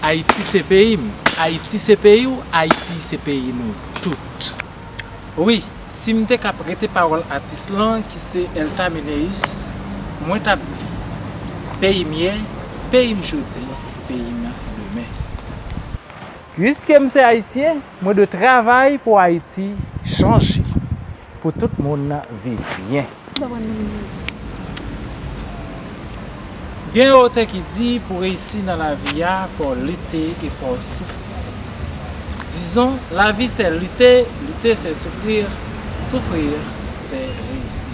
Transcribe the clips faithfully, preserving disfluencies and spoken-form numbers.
Ayiti se peyi m, Ayiti se peyi w, Ayiti se peyi nou tout. Wi, si m te ka prete pawòl atis lan ki se Elta Meneus, mwen t ap di, peyi m yè, peyi m jodi, peyi m demen. Piske m se ayisyen, mwen dwe travay pou Ayiti chanje, pou tout moun viv byen. Gen yon otè ki di, pou reyisi nan lavi a, fò w lite e fò w soufri. Disons, la vie c'est lutter, lutter c'est souffrir, souffrir c'est réussir.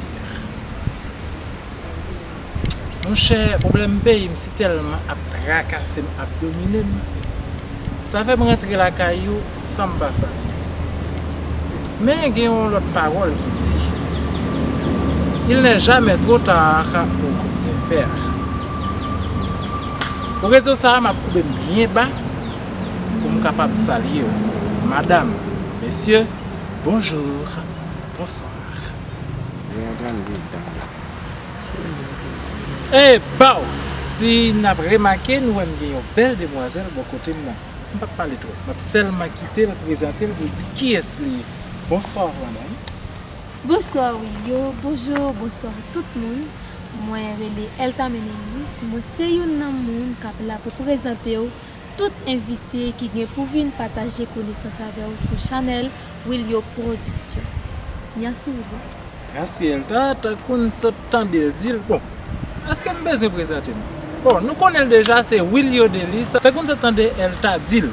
Monchè, pwoblèm peyi m si tèlman ap trakase m, ap domine m. Sa fè m rantre lakay yo san m pa salye. Men gen yon lòt pawòl ki di, il n'est jamais trop tard pour rien faire. Pou rezon sa a, m ap koube m byen ba pou m kapab salye w. Madanm, mesye, bonjou, bonswa. E baw! Si n ap remake, nou wè m gen yon bèl demwazèl bò kote m nan. M p ap pale twòp. M ap sèlman kite l prezante l pou l di kiyès li ye. Bonswa, madanm. Bonswa, Wilio. Bonjou, bonswa tout moun. Mwen rele Elta Meneus. Mwen se youn nan moun k ap la pou prezante w tout envite ki gen pou vin pataje konesans avè w sou chanèl Wilio Production. Mèsi, Wilio. Mèsi, Elta. Tankou n sot tande l di l, bon, èske m bezwen prezante m? Bon, nou konnen l deja, se Wilio Delis. Tankou n sot tande Elta di l,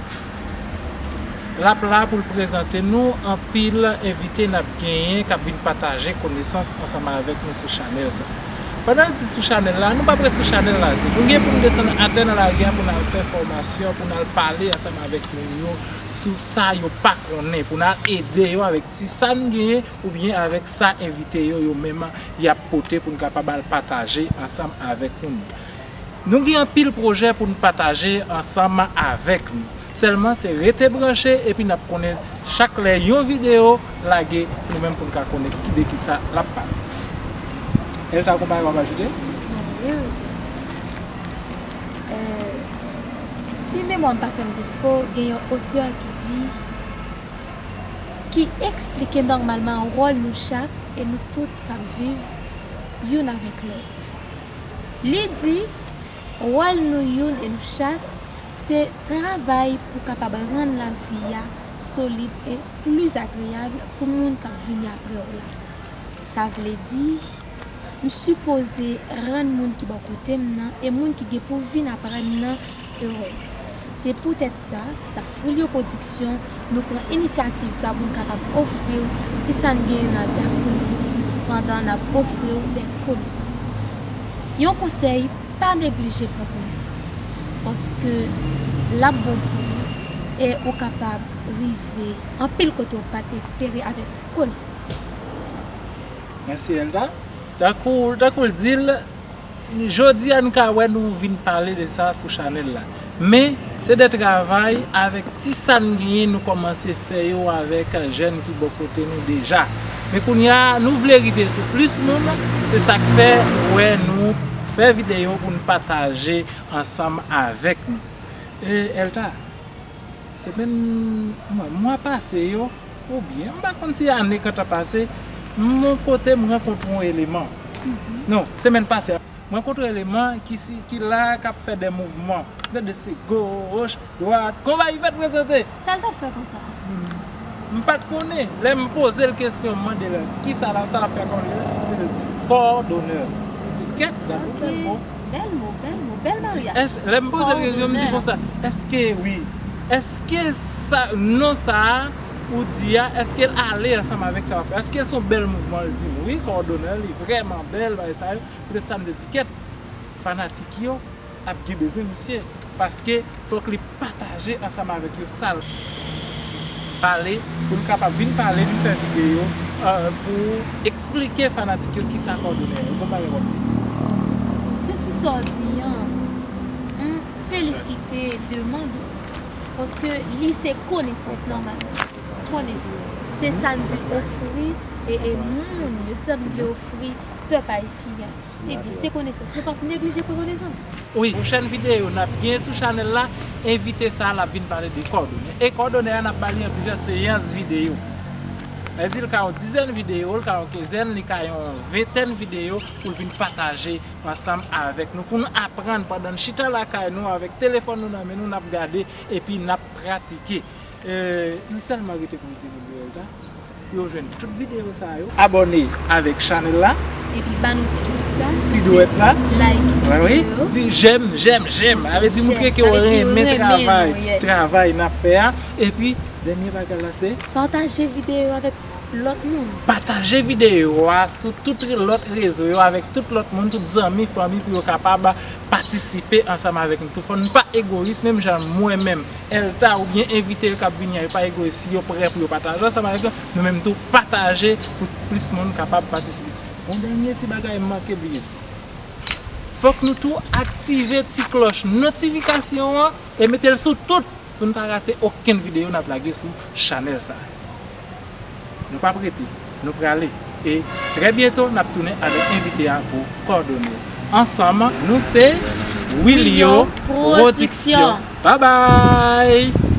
l ap la pou l prezante nou anpil envite n ap genyen k ap vin pataje konesans ansanm avèk nou sou chanèl sa. Pandan l di sou chanèl la, nou p ap ret sou chanèl la, se nou gen pou n desann atè nan lari a pou n al fè fòmasyon, pou n al pale ansanm avèk moun yo sou sa yo pa konnen, pou n al ede yo avèk ti sa n genyen oubyen avèk sa envite yo, yo menm, y ap pote pou n kapab al pataje ansanm avèk moun yo. Nou gen anpil pwojè pou n pataje ansanm avèk nou. Sèlman se rete branche epi n ap konnen chak lè yon videyo lage, nou menm pou n ka konnen ki de kisa l ap pale. Elta, gon bagay w ap ajoute? Wi, wi. Euh, si memwa m pa fè m defo, gen yon otè ki di, ki eksplike nòmalman wòl nou chak e nou tout k ap viv youn avèk lòt. Li di, wòl nou youn e nou chak, se travay pou kapab rann lavi a solid e pli agreyab pou moun k ap vini apre w la. Sa vle di, m sipoze rann moun ki bò kote m nan e moun ki gen pou vin apre m nan erèz. Se poutèt sa, staf Wilio Production, nou pran inisyativ sa pou n kapab ofri w ti sa n genyen nan djakout nou, pandan n ap ofri w de konesans. Yon konsèy, pa neglije pran konesans, paske l ap bon pou ou e ou kapab rive anpil kote ou pa t espere avèk konesans. Mèsi, Elta. Tankou, tankou l di l, jodi a nou ka wè nou vin pale de sa sou chanèl la. Men, se de travay avèk ti sa n genyen nou kòmanse fè yo avèk jèn ki bò kote nou deja. Men kounye a, nou vle rive sou plis moun, se sa k fè ou wè nou fè videyo pou n pataje ansanm avèk nou. E, Elta, semèn, mwa, mwa pase yo, oubyen, m pa konn si ane k ap pase, m yon kote m rankontre yon eleman. Non, semèn pase a, m rankontre eleman ki si, ki la, k ap fè de mouvman. M tande se goch, dwat, konba li fèt prezante. Sa l t ap fè konsa? M pa t konnen. Lè m poze l kesyon, m mande l, kisa l ap, sa l ap fè kòdonè? Li di, kòdonè. Etikèt, gade bèl mo. Bèl mo, bèl mo, bèl maryaj. Lè m poze l kesyon, m di konsa, èske, wi, èske sa, non sa a ou di a, èske l ale ansanm avèk sa w ap fè? Èske l se yon bèl mouvman? L di m, wi, kòdonè, li vrèman bèl, bagay sa yo. Poutèt sa, m te di, kèt, fanatik yo ap gen bezwen misye, paske fòk li pataje ansanm avèk yo sa l pale, pou l kapab vin pale, vin fè videyo, euh, pou eksplike fanatik yo kisa kòdonè ye. Bon bagay w ap di. Se sou sa w di an, m felisite demann ou, paske li se konesans nòmalman. Konesans. Se sa n vin ofri E, e moun, yo se sa nou vle ofri pèp ayisyen an. Ebyen, se konesans. Nou p ap neglije pran konesans. Wi, pwochèn videyo n ap gen sou chanèl la, envite sa l ap vin pale de kòdonè. E kòdonè a n ap ba li an plizyè seyans videyo. Sa vle di l ka yon dizèn videyo, l ka yon kenzèn, li ka yon ventèn videyo pou l vin pataje ansanm avèk nou, pou nou aprann pandan n chita lakay nou avèk telefòn nou nan men nou, n ap gade epi n ap pratike. E, nou sèlman rete pou n di moun yo, Elta, pou yo jwenn tout videyo sa yo, abòne avèk chanèl la, Epi ba nou ti dwèt sa. Ti dwèt la. Like Wi, wi. videyo. Di jèm, jèm, jèm. Sa vle di moutre ke w Sa vle di renmen renmen travay, nou, yes. Travay n ap fè a. Epi, dènye bagay la se Pataje videyo avèk lòt moun. Pataje videyo a sou tout lòt rezo yo avèk tout lòt moun, tout zanmi, fanmi, pou yo kapab patisipe ansanm avèk nou tou. Fò n pa egoyis, menm jan mwen menm, Elta oubyen envite yo k ap vini an, yo pa egoyis, si yo prè pou yo pataje ansanm avèk nou, nou menm tou pataje pou plis moun kapab patisipe. Yon dènye ti bagay m manke bliye di. Fòk nou tou aktive ti klòch notifikasyon an e mete l sou tout pou n pa rate okenn videyo n ap lage sou chanèl sa. Nou p ap rete, nou prale. E trè byento, n ap tounen avèk envite a pou kòdone. Ansanm, nou se Wilio Wilio Production. Production. Bye bye!